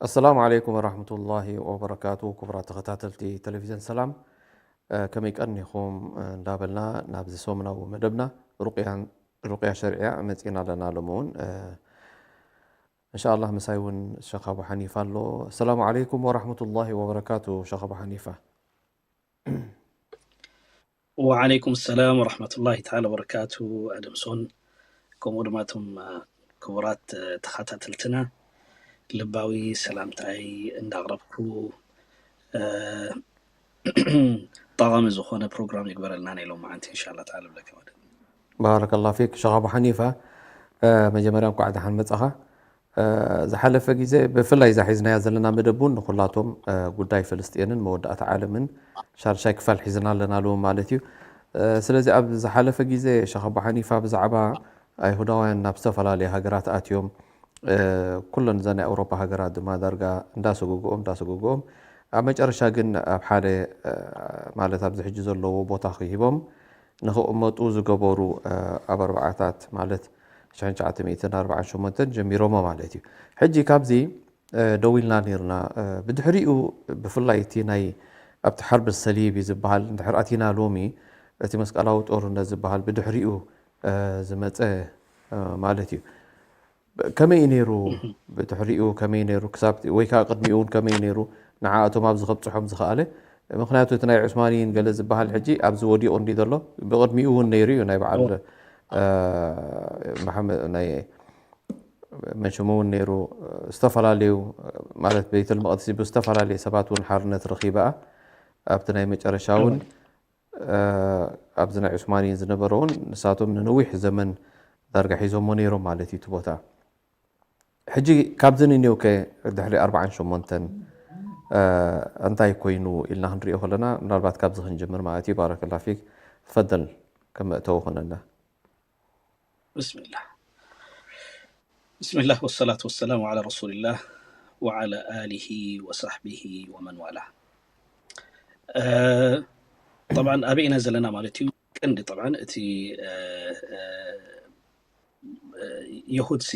ኣሰላሙ ዓለይኩም ወራህመቱላሂ ወበረካቱ። ክቡራት ተኸታተልቲ ቴሌቪዥን ሰላም፣ እ፣ ከመይ ቀኒኹም? እ፣ እንዳበልና ናብዚ ሰሙናዊ መደብና ሩቅያን፣ ሩቅያ ሸርዕያ መጺና ኣለና። ሎሚ እውን፣ እ፣ እንሻኣላህ ምሳይ እውን ሸኽ ኣቡ ሓኒፋ ኣሎ። ኣሰላሙ ዓለይኩም ወራህመቱላሂ ወበረካቱ ሸኽ ኣቡ ሓኒፋ። ወዓለይኩም ሰላም ወራህመቱላሂ ተዓላ ወበረካቱ። ኣደምሶን ከምኡ ድማ እቶም፣ እ፣ ክቡራት፣ እ፣ ተኸታተልትና ልባዊ ሰላምታይ እንዳቕረብኩ፣ እ፣ ጠቓሚ ዝኾነ ፕሮግራም ይግበረልና ናይ ሎማዓንቲ እንሻላ ተዓላ ብለካ ማለት። ባረከላ ፊክ ሸኽ ኣቡ ሓኒፋ፣ እ፣ መጀመርያ እንኳዕ ደሓን መጻኻ። እ፣ ዝሓለፈ ግዜ ብፍላይ እዛ ሒዝናያ ዘለና መደብ እውን ንኹላቶም፣ እ፣ ጉዳይ ፍልስጤንን መወዳእታ ዓለምን ሻድሻይ ክፋል ሒዝና ኣለና ኣለዉ ማለት እዩ። እ፣ ስለዚ ኣብ ዝሓለፈ ግዜ ሸኽ ኣቡ ሓኒፋ ብዛዕባ ኣይሁዳውያን ናብ ዝተፈላለየ ሃገራት ኣትዮም፣ እ፣ ኩለን እዛ ናይ ኣውሮፓ ሃገራት ድማ ዳርጋ እንዳሰጎግኦም እንዳሰጎግኦም ኣብ መጨረሻ ግን ኣብ ሓደ፣ እ፣ ማለት ኣብዚ ሕጂ ዘለዎ ቦታ ክሂቦም ንኽቕመጡ ዝገበሩ፣ እ፣ ኣብ ኣርባዓታት ማለት ሽሕን ትሽዓተ ሚእትን ኣርባዓን ሸሞንተን ጀሚሮሞ ማለት እዩ። ሕጂ ካብዚ፣ እ፣ ደው ኢልና ነይርና። እ፣ ብድሕሪኡ ብፍላይ እቲ ናይ ኣብቲ ሓርብ ሰሊብ እዩ ዝበሃል እንድሕር ኣቲና ሎሚ እቲ መስቀላዊ ጦርነት ዝበሃል ብድሕሪኡ፣ እ፣ ዝመጸ፣ እ፣ ማለት እዩ። ከመይ እዩ ነይሩ ብድሕሪኡ ከመይ ነይሩ ክሳብ ወይ ከዓ ቅድሚኡ እውን ከመይ ነይሩ ንዓኣቶም ኣብዚ ከብፅሖም ዝኸኣለ? ምክንያቱ እቲ ናይ ዑስማኒን ገለ ዝበሃል ሕጂ ኣብዚ ወዲቑ እንዲ ዘሎ ብቅድሚኡ እውን ነይሩ እዩ ናይ በዓል፣ እ፣ መሓመድ ናይ መንሽሙ እውን ነይሩ። ዝተፈላለዩ ማለት ቤተል መቅደሲ ብዝተፈላለየ ሰባት እውን ሓርነት ረኺበኣ ኣብቲ ናይ መጨረሻ እውን ኣብዚ ናይ ዑስማኒን ዝነበረ እውን ንሳቶም ንነዊሕ ዘመን ዳርጋ ሒዞሞ ነይሮም ማለት እዩ እቲ ቦታ። ሕጂ ካብዚ ንኔው ከ ድሕሪ ኣርባዓን ሸሞንተን እንታይ ኮይኑ ኢልና ክንሪኦ ከለና ምናልባት ካብዚ ክንጅምር ማለት እዩ። ባረከላ ፊክ፣ ትፈደል ከም መእተዊ ኮነና። ብስምላህ ብስምላህ ወሰላቱ ወሰላሙ ዓላ ረሱሊላህ ወዓላ ኣሊሂ ወሳሕቢሂ ወመን ዋላ። ጠብዓን ኣበይ ኢና ዘለና ማለት እዩ። ቀንዲ ጠብዓን እቲ የሁድሲ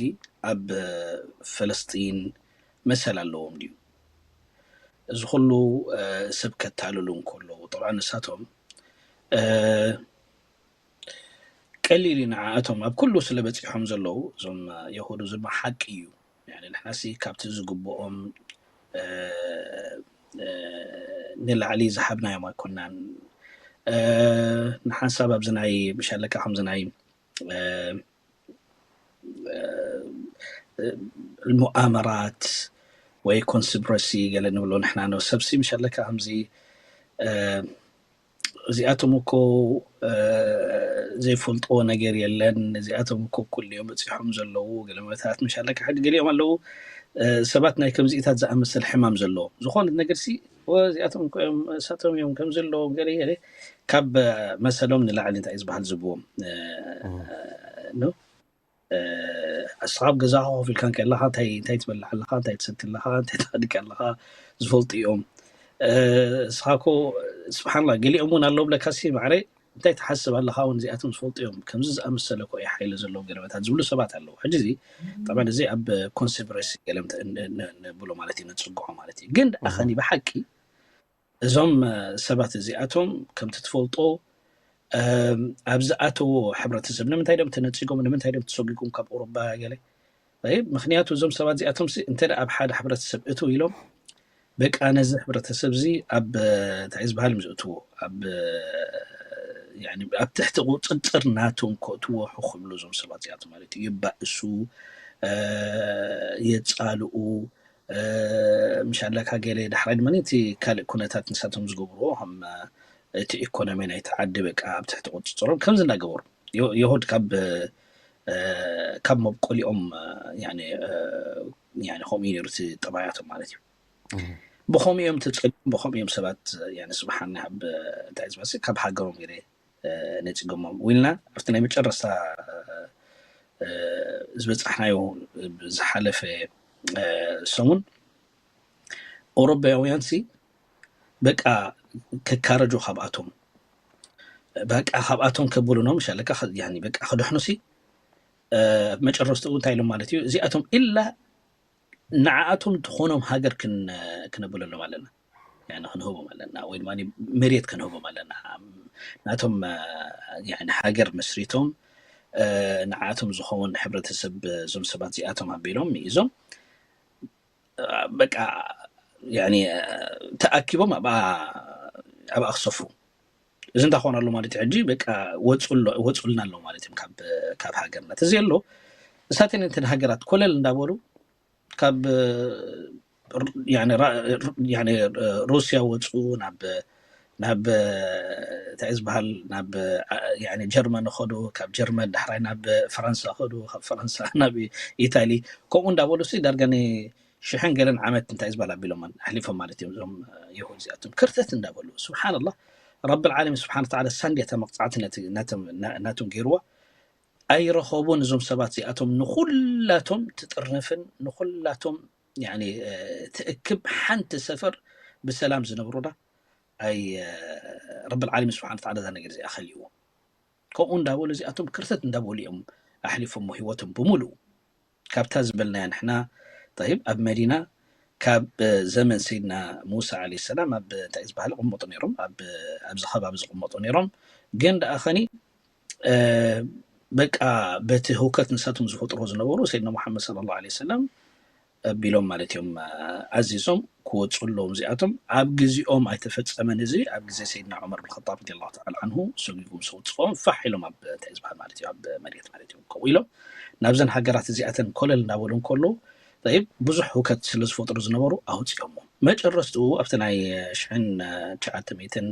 ኣብ ፈለስጢን መሰል ኣለዎም ድዩ? እዚ ኩሉ ሰብ ከታልሉ እንከለዉ ጠብዓን ንሳቶም ቀሊል እዩ ንዓኣቶም ኣብ ኩሉ ስለ በፂሖም ዘለዉ እዞም የሁድ እዚ ሓቂ እዩ። ንሕናሲ ካብቲ ዝግብኦም ንላዕሊ ዝሃብናዮም ኣይኮናን። ንሓንሳብ ኣብዚ ናይ ምሻለካ ከምዚ ናይ ሙኣመራት ወይ ኮንስፕረሲ ገለ ንብሎ ንሕና ንሰብሲ ምሻለካ ከምዚ እዚኣቶም እኮ ዘይፈልጥዎ ነገር የለን፣ እዚኣቶም እኮ ኩሉ እዮም በፂሖም ዘለዉ ገለ መታት ምሻለካ ሕጂ ገሊኦም ኣለዉ ሰባት ናይ ከምዚኢታት ዝኣመሰል ሕማም ዘለዎም ዝኾነ ነገርሲ እዚኣቶም እዮም እሳቶም እዮም ከም ዘለዎም ገለ ገለ ካብ መሰሎም ንላዕሊ እንታይ ዝበሃል ዝብዎም ኖ ኣስኻብ ገዛኻ ኮፍ ኢልካ እንከለኻ እንታይ እንታይ ትበልዕ ኣለኻ እንታይ ትሰቲ ኣለኻ እንታይ ትኸዲ ኣለኻ ዝፈልጡ እዮም። እስኻ ኮ ስብሓንላ ገሊኦም እውን ኣለዉ ብለካሲ ማዕረ እንታይ ትሓስብ ኣለኻ እውን እዚኣቶም ዝፈልጡ እዮም ከምዚ ዝኣመሰለ ኮ እዩ ሓይሊ ዘለዎም ገለመታት ዝብሉ ሰባት ኣለዉ። ሕጂ እዚ ጠብዓን እዚ ኣብ ኮንስፕረሲ ገለ ንብሎ ማለት እዩ ንፅግዖ ማለት እዩ። ግን ደኣ ኸኒ ብሓቂ እዞም ሰባት እዚኣቶም ከምቲ ትፈልጦ ኣብ ዝኣተዎ ሕብረተሰብ ንምንታይ ዶም ተነፂጎም ንምንታይ ዶም ተሰጒጎም ካብ ኦሮባ ገለ ምክንያቱ እዞም ሰባት እዚኣቶም እንተ ኣብ ሓደ ሕብረተሰብ እትው ኢሎም በቃ ነዚ ሕብረተሰብ እዚ ኣብ እንታይ ዝበሃል ምስ እትዎ ኣብ ኣብ ትሕቲ ቁፅፅር ናቶም ከእትዎ ሕክብሉ እዞም ሰባት እዚኣቶም ማለት እዩ ይባእሱ የፃልኡ ምሻለካ ገለ ዳሕራይ ድማ እቲ ካልእ ኩነታት ንሳቶም ዝገብርዎ ከም እቲ ኢኮኖሚ ናይቲ ዓዲ በቃ ኣብ ትሕቲ ቁፅፅሮም ከምዚ እናገበሩ የሁድ ካብ ካብ መብቆሊኦም ከምኡ እዩ ነሩ እቲ ጠባያቶም ማለት እዩ። ብኸምኡ እዮም ተፀሊኦም ብኸምኡ እዮም ሰባት ስብሓን እንታይ ዝበሲ ካብ ሃገሮም ገለ ነፂጎሞም ውልና ኣብቲ ናይ መጨረስታ ዝበፃሕናዮ ዝሓለፈ ሰሙን ኦሮባውያን ሲ በቃ ከካረጁ ካብኣቶም በቃ ካብኣቶም ከብሉኖም ሻለካ በቃ ክድሕኑ ሲ መጨረስትኡ እንታይ ኢሎም ማለት እዩ እዚኣቶም ኢላ ንዓኣቶም ትኾኖም ሃገር ክነብለሎም ኣለና ክንህቦም ኣለና ወይ ድማ መሬት ክንህቦም ኣለና ናቶም ሃገር መስሪቶም ንዓኣቶም ዝኸውን ሕብረተሰብ እዞም ሰባት እዚኣቶም ኣቢሎም ይዞም በቃ ተኣኪቦም ኣብኣ ክሰፍሩ እዚ እንታይ ክኾን ኣሎ ማለት ሕጂ በቃ ወፁልና ኣሎ ማለት እዮም ካብ ሃገርና ተዘይ ኣሎ እሳተን እንትን ሃገራት ኮለል እንዳበሉ ካብ ሩስያ ወፁ ናብ ናብ እንታይ ዝበሃል ናብ ጀርመን ከዱ ካብ ጀርመን ዳሕራይ ናብ ፈረንሳ ከዱ ካብ ፈረንሳ ናብ ኢታሊ ከምኡ እንዳበሉ ሲ ዳርጋ ሽሕን ገለን ዓመት እንታይ ዝበሃል ኣቢሎምን ኣሕሊፎም ማለት እዮም እዞም የሁድ እዚኣቶም ክርተት እንዳበሉ ስብሓንላ ረቢ ዓለሚን ስብሓን ተዓላ ሳንድያ ተመቕፃዕቲ ናቶም ገይርዋ ኣይረኸቡን እዞም ሰባት እዚኣቶም ንኩላቶም ትጥርንፍን ንኩላቶም ትእክብ ሓንቲ ሰፈር ብሰላም ዝነብሩና ኣይ ረቢ ዓለሚን ስብሓን ተዓላ እዛ ነገር እዚኣ ከልይዎ ከምኡ እንዳበሉ እዚኣቶም ክርተት እንዳበሉ እዮም ኣሕሊፎሞ ህይወቶም ብምሉኡ ካብታ ዝበልናያ ንሕና ይብ ኣብ መዲና ካብ ዘመን ሰይድና ሙሳ ለ ሰላም ኣብ እንታይ ዝበሃል ቅመጡ ነሮም ኣብዚ ከባቢ ዝቅመጡ ነሮም ግን ደኣ ኸኒ በቃ በቲ ህውከት ንሳቶም ዝፈጥሮ ዝነበሩ ሰይድና ሙሓመድ ለ ላ ሰለም ኣቢሎም ማለት እዮም ኣዚዞም ክወፁ ኣለዎም እዚኣቶም ኣብ ግዜኦም ኣይተፈፀመን እዚ ኣብ ግዜ ሰይድና ዑመር ብን ጣብ ረ ላ ን ሰጊጎም ዝወፅኦም ፋሕ ኢሎም ኣብ እንታይ ዝበሃል ማለት እዩ ኣብ መሬት ማለት እዮም ከምኡ ኢሎም ናብዘን ሃገራት እዚኣተን ኮለል እናበሉ እንከለዉ ብዙሕ ህውከት ስለ ዝፈጥሩ ዝነበሩ ኣውፅኦሞ መጨረስትኡ ኣብቲ ናይ ሽሕን ትሽዓተ ሚእትን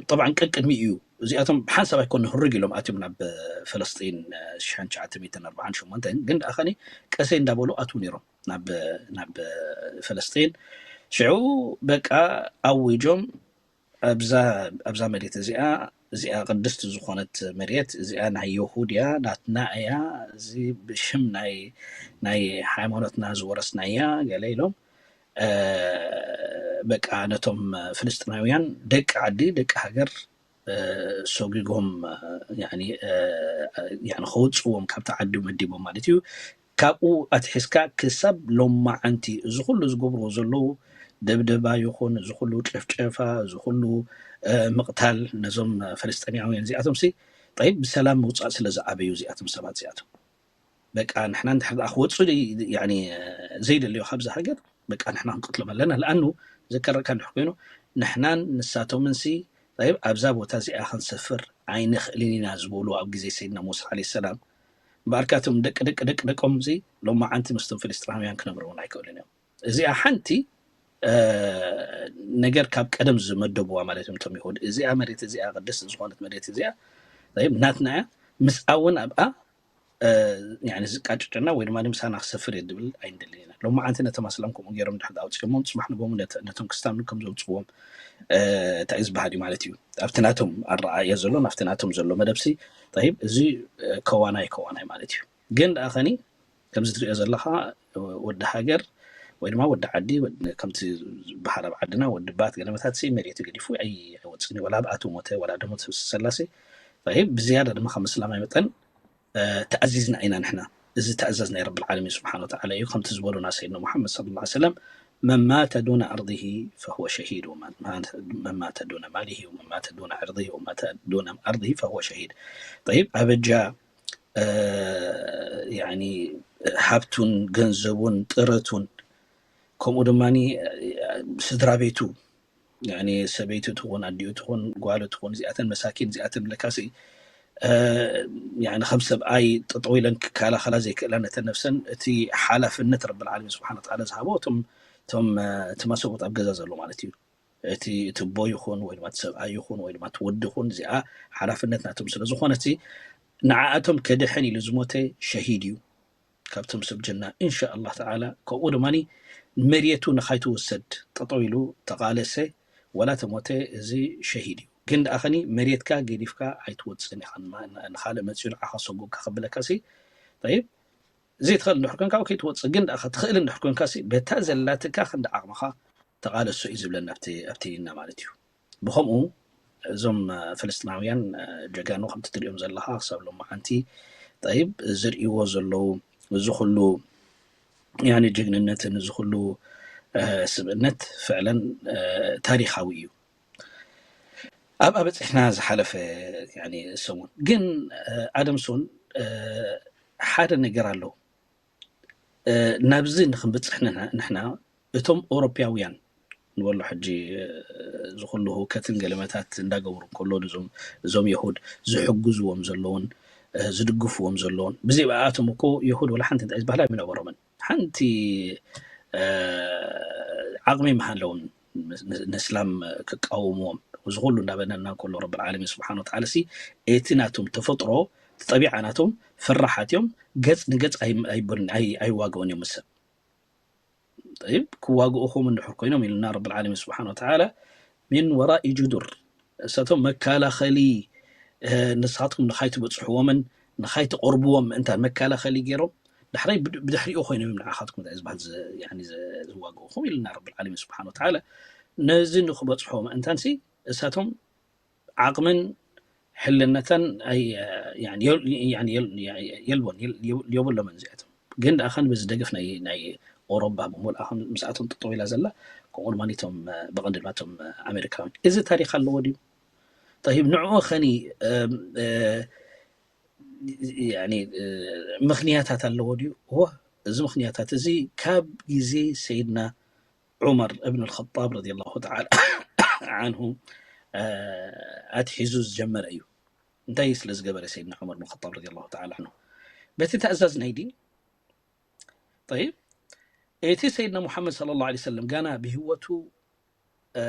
ጠብዓ ቀቅድሚ እዩ እዚኣቶም ብሓንሳብ ኣይኮነ ህርግ ኢሎም ኣትዮም ናብ ፈለስጢን ሽሕን ትሽዓተ ሚእትን ኣርብዓን ሸሞንተን ግን ደኣ ኸኒ ቀሰይ እንዳበሉ ኣትዉ ነይሮም ናብ ናብ ፈለስጢን ሽዑ በቃ ኣዊጆም ኣብዛ ኣብዛ መሬት እዚኣ እዚኣ ቅድስቲ ዝኾነት መሬት እዚኣ ናይ የሁድ እያ ናትና እያ እዚ ብሽም ናይ ናይ ሃይማኖትና ዝወረስና እያ ገለ ኢሎም በቃ ነቶም ፍልስጥናውያን ደቂ ዓዲ ደቂ ሃገር ሰጉጎም ከውፅዎም ካብቲ ዓዲ መዲቦም ማለት እዩ ካብኡ ኣትሒዝካ ክሳብ ሎማዓንቲ እዚ ኩሉ ዝገብርዎ ዘለዉ ደብደባ ይኹን እዚ ኩሉ ጨፍጨፋ እዚ ኩሉ ምቕታል ነዞም ፈለስጢናውያን እዚኣቶም ሲ ጠይብ ብሰላም ምውፃእ ስለ ዝኣበዩ እዚኣቶም ሰባት እዚኣቶም በቃ ንሕና እንድሕር ደኣ ክወፁ ዘይደልዮ ካብዚ ሃገር በቃ ንሕና ክንቀትሎም ኣለና ለኣኑ ዘከረካ እንድሕ ኮይኑ ንሕናን ንሳቶምን ሲ ጠይብ ኣብዛ ቦታ እዚኣ ክንሰፍር ኣይንኽእልን ኢና ዝበሉ ኣብ ግዜ ሰይድና ሙሳ ዓለ ሰላም እምበኣርካ እቶም ደቂ ደቂ ደቂ ደቆም እዚ ሎማዓንቲ ምስቶም ፍልስጥናውያን ክነብሩ እውን ኣይክእሉን እዮም እዚኣ ሓንቲ ነገር ካብ ቀደም ዝመደብዋ ማለት እዮም እቶም ይሁድ እዚኣ መሬት እዚኣ ቅድስቲ ዝኾነት መሬት እዚኣ ናትና እያ ምስኣ እውን ኣብኣ ዝቃጭጭና ወይ ድማ ምሳና ክሰፍር እየ ዝብል ኣይንደልን ኢና ሎማዓንቲ ነቶም ኣስላም ከምኡ ገይሮም ድሕር ኣውፅኦሞም ፅባሕ ንጎሙ ነቶም ክስታኑ ከም ዘውፅዎም እንታይ ዝበሃል እዩ ማለት እዩ ኣብቲ ናቶም ኣረኣእያ ዘሎ ናብቲ ናቶም ዘሎ መደብሲ ይብ እዚ ከዋናይ ከዋናይ ማለት እዩ ግን ደኣ ኸኒ ከምዚ ትሪኦ ዘለኻ ወዲ ሃገር ወይ ድማ ወዲ ዓዲ ከምቲ ዝበሃል ኣብ ዓድና ወዲ ባት ገለመታት ሲ መሬቱ ገዲፉ ኣይወፅን እዩ ወላ ኣብኣቱ ሞተ ወላ ደሞ ሰላሴ ይብ ብዝያዳ ድማ ካብ ምስላማይ መጠን ተኣዚዝና ኢና ንሕና እዚ ተእዛዝ ናይ ረቢ ዓለሚን ስብሓን ወተዓላ እዩ ከምቲ ዝበሉና ሰይድና ሙሓመድ ስለ ላ ሰለም መን ማተ ዱነ ኣርضሂ ፈሁወ ሸሂድ መን ማተ ዱነ ማሊሂ ወመን ማተ ዱነ ዕርضሂ ወመን ማተ ዱነ ኣርضሂ ፈሁወ ሸሂድ ጠይብ ኣበጃ ያኒ ሃብቱን ገንዘቡን ጥረቱን ከምኡ ድማ ስድራ ቤቱ ሰበይቱ ትኹን ኣዲኡ ትኹን ጓሉ ትኹን እዚኣተን መሳኪን እዚኣተን ለካሲ ከም ሰብኣይ ጠጠው ኢለን ክከላኸላ ዘይክእላ ነተን ነፍሰን እቲ ሓላፍነት ረቢ ዓለሚን ስብሓን ወተዓላ ዝሃቦ እቶም እቲ ማሰቦት ኣብ ገዛ ዘሎ ማለት እዩ እቲ እቲ ቦ ይኹን ወይ ድማ ሰብኣይ ይኹን ወይ ድማ ትወዲ ይኹን እዚኣ ሓላፍነት ናቶም ስለ ዝኾነ እቲ ንዓኣቶም ከድሕን ኢሉ ዝሞተ ሸሂድ እዩ ካብቶም ሰብ ጀና እንሻ ኣላህ ተዓላ ከምኡ ድማ መሬቱ ንኻይትወሰድ ጠጠው ኢሉ ተቓለሰ ወላ ተሞተ እዚ ሸሂድ እዩ ግን ደኣ ኸኒ መሬትካ ገዲፍካ ኣይትወፅን ኢኻ። ንማ-፣ ንኻልእ መፂኡ ንዓኻ ሰጉግካ ከብለካ ሲ፣ ጠይብ፣ ዘይትኽእል እንድሕር ኮንካ፣ ኦኬ፣ ትወፅእ። ግን ደኣ ትኽእል እንድሕር ኮንካ ሲ፣ በታ ዘላትካ ክንዲ ዓቕምኻ ተቓለሶ እዩ ዝብለና ኣብቲ፣ ኣብቲ ዲንና ማለት እዩ። ብኸምኡ እዞም፣ እ፣ ፍልስጥናውያን፣ እ፣ ጀጋኑ ከምቲ ትሪኦም ዘለኻ ክሳብ ሎማዓንቲ፣ ጠይብ፣ ዝርእይዎ ዘለዉ እዚ ኩሉ፣ ያኒ፣ ጅግንነትን እዚ ኩሉ፣ እ፣ ስብእነት ፍዕለን፣ እ፣ ታሪኻዊ እዩ። ኣብ ኣበፂሕና ዝሓለፈ፣ ያኒ፣ ሰሙን ግን፣ እ፣ ኣደምሶን፣ እ፣ ሓደ ነገር ኣሎ። እ፣ ናብዚ ንክንብፅሕ ንሕና፣ ንሕና እቶም ኦሮፓውያን ንበሎ ሕጂ፣ እ፣ እዚ ኩሉ ህውከትን ገለመታት እንዳገበሩ እንከሎ፣ እዞም፣ እዞም የሁድ ዝሕግዝዎም ዘለውን፣ እ፣ ዝድግፍዎም ዘለውን፣ ብዘይ ብኣቶም እኮ የሁድ ወላ ሓንቲ እንታይ ዝበሃል ኣይምነበሮምን። ሓንቲ፣ እ፣ ዓቕሚ ምሃለውን ን-፣ ን-፣ ንእስላም ክቃወምዎም፣ እዚ ኩሉ እንዳበነና እንከሎ፣ ረብል ዓለሚን ስብሓን ወተዓላ ሲ፣ እቲ ናቶም ተፈጥሮ፣ እቲ ጠቢዓ ናቶም ፈራሓት እዮም። ገጽ ንገጽ ኣይ-፣ ኣይበሉን፣ ኣይ-፣ ኣይዋግኡን እዮም ምስ ሰብ። ጠይብ፣ ክዋግኡኹም እንድሕር ኮይኖም ኢሉና ረብል ዓለሚን ስብሓን ወተዓላ፣ ሚን ወራኢ ጁዱር፣ እሳቶም መከላኸሊ፣ እ፣ ንስኻትኩም ንኻይትበጽሕዎምን ንኻይትቐርብዎም ምእንታን መከላኸሊ ገይሮም፣ ዳሕራይ ብድ-፣ ብድሕሪኡ ኮይኖም እዮም ንዓኻትኩም እንታይ ዝበሃል ዝ-፣ ያኒ ዝ-፣ ዝዋግኡኹም ኢሉና ረብል ዓለሚን ስብሓን ወተዓላ። ነዚ ንኽበጽሖ ምእንታንሲ እሳቶም ዓቕምን ሕልነታን ኣይ-፣ ያኒ የል-፣ ያኒ የል-፣ የልቦን፣ የል-፣ የብሎምን እዚኣቶም። ግን ደኣ ኸን በዚ ደገፍ ናይ፣ ናይ ኦሮባ ብምልኣ ከም ምስኣቶም ጠጠው ኢላ ዘላ፣ ከምኡ ድማ እቶም፣ እ፣ ብቐንዲ ድማ እቶም፣ እ፣ ኣሜሪካውያን። እዚ ታሪኽ ኣለዎ ድዩ? ጠይብ፣ ንዕኡ ኸኒ፣ እም፣ እ፣ ያኒ፣ እ፣ ምኽንያታት ኣለዎ ድዩ? እወ፣ እዚ ምኽንያታት እዚ ካብ ግዜ ሰይድና ዑመር እብን ኣልኸጣብ ረዲየላሁ ተዓላ ዓንሁ፣ እ፣ ኣትሒዙ ዝጀመረ እዩ። እንታይ ስለ ዝገበረ ሰይድና ዑመር ብን ኸጣብ ረዲየላሁ ተዓላ ዓንሁ? በቲ ተእዛዝ ናይ ዲን። ጠይብ፣ እቲ ሰይድና ሙሓመድ ሰለላሁ ዐለይሂ ወሰለም ጋና ብህይወቱ፣ እ፣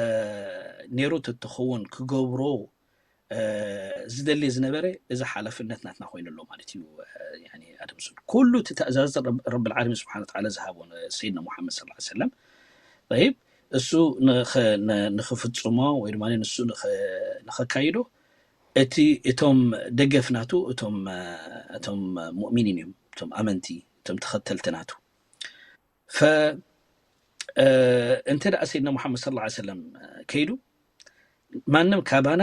ነይሩ ተትኸውን ክገብሮ፣ እ፣ ዝደሊ ዝነበረ፣ እዚ ሓላፍነት ናትና ኮይኑ ኣሎ ማለት እዩ። እ፣ ያኒ ኣደምሱን ኩሉ እቲ ተእዛዝ ረብ-፣ ረብል ዓለሚን ስብሓን ወተዓላ ዝሃቦ ንሰይድና ሙሓመድ ሰለላሁ ዐለይሂ ወሰለም፣ ጠይብ፣ እሱ ንኸ-፣ ን-፣ ንኽፍጽሞ ወይ ድማ ንሱ ንኸ-፣ ንኸካይዶ፣ እቲ፣ እቶም ደገፍ ናቱ፣ እቶም፣ እቶም ሙእሚኒን እዮም፣ እቶም ኣመንቲ፣ እቶም ተኸተልቲ ናቱ። ፈ-፣ እ፣ እንተ ደኣ ሰይድና ሙሓመድ ሰለላሁ ዐለይሂ ወሰለም ከይዱ፣ ማንም ካባና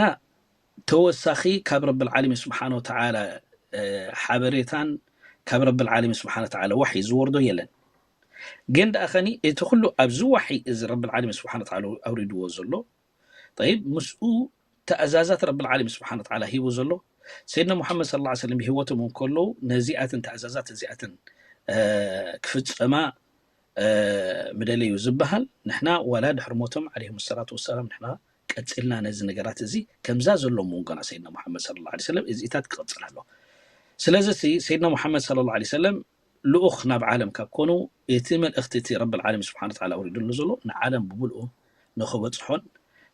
ተወሳኺ ካብ ረብል ዓለሚን ስብሓን ወተዓላ፣ እ፣ ሓበሬታን ካብ ረብል ዓለሚን ስብሓን ወተዓላ ዋሕይ ዝወርዶ የለን። ግን ደኣ ኸኒ እቲ ኩሉ ኣብዚ ዋሕይ እዚ ረብል ዓለሚን ስብሓን ወተዓላ ኣውሪድዎ ዘሎ፣ ጠይብ፣ ምስኡ ተእዛዛት ረብል ዓለሚን ስብሓን ወተዓላ ሂቡ ዘሎ፣ ሰይድና ሙሓመድ ሰለላሁ ዐለይሂ ወሰለም ብህይወቶም እንከለዉ ነዚኣትን ተእዛዛት እዚኣትን፣ እ፣ ክፍጸማ፣ እ፣ ምደለዩ ዝበሃል፣ ንሕና ዋላ ድሕሪ ሞቶም ዓለይሂም ሰላቱ ወሰላም ንሕና ቀጺልና ነዚ ነገራት እዚ ከምዛ ዘሎ መንጎና ሰይድና ሙሓመድ ሰለላሁ ዐለይሂ ወሰለም እዚታት ክቕጽል ኣሎ። ስለዚ ሲ ሰይድና ሙሓመድ ሰለላሁ ዐለይሂ ወሰለም ልኡኽ ናብ ዓለም ካብ ኮኑ፣ እቲ መልእኽቲ እቲ ረብል ዓለሚን ስብሓን ወተዓላ ኣውሪዱሉ ዘሎ ንዓለም ብምልኡ ንኽበጽሖን፣